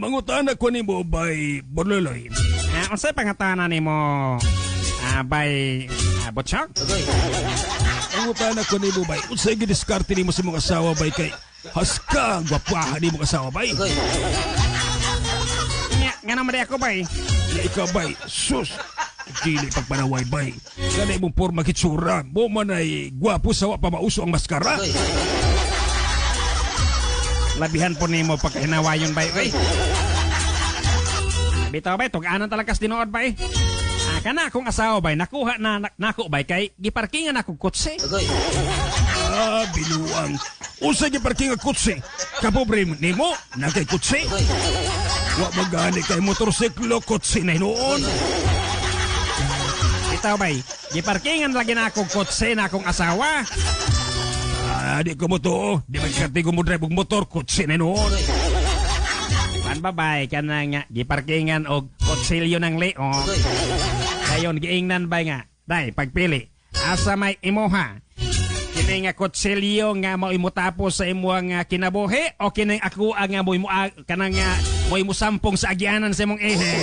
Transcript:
Mangutana ko nimo, bay Borloloy. Unsay pangutana nimo, bay Butchok? Mangutana ko nimo, bay. Unsay gidiskarte nimo sa imong asawa, bay, kay haska gwapaha nimo asawa, bay? Nga nga naman di ako, bay. Ya ikaw, bay, sus. Dili pagpanaway, bay. Kana imong porma, hitsura. Mo man ay gwapo sa wa pa mauso ang maskara. Labihan po nimo pagkahinawayon, bay. Oy. Bitaw, bay, tug-anan talaga tinuod, bay. Kana akong asawa, bay, nakuha na nako, bay, kay giparkingan ako kotse. Ah, binuang. Unsay giparking ang kotse? Kapobre nimo, nagay kotse. Wa magani kay motorsiklo, kotse na hinuon. Bitaw, bay, giparkingan lagi na akong kotse na akong asawa. Ah, di ko mo to. Di magkarte ko mo drive og motor, kotse na hinuon. Pan ba, bay, kana nga giparkingan og kotsilyo ng Leo. Dayon giingnan, bay, nga, "Day, pagpili. Asa may imuha? Kini nga kutsilyo nga mao imo tapos sa imuhang kinabuhi o kini ako ang nga mo imo kanang nga mo imo sampong sa agianan sa imong ihi?"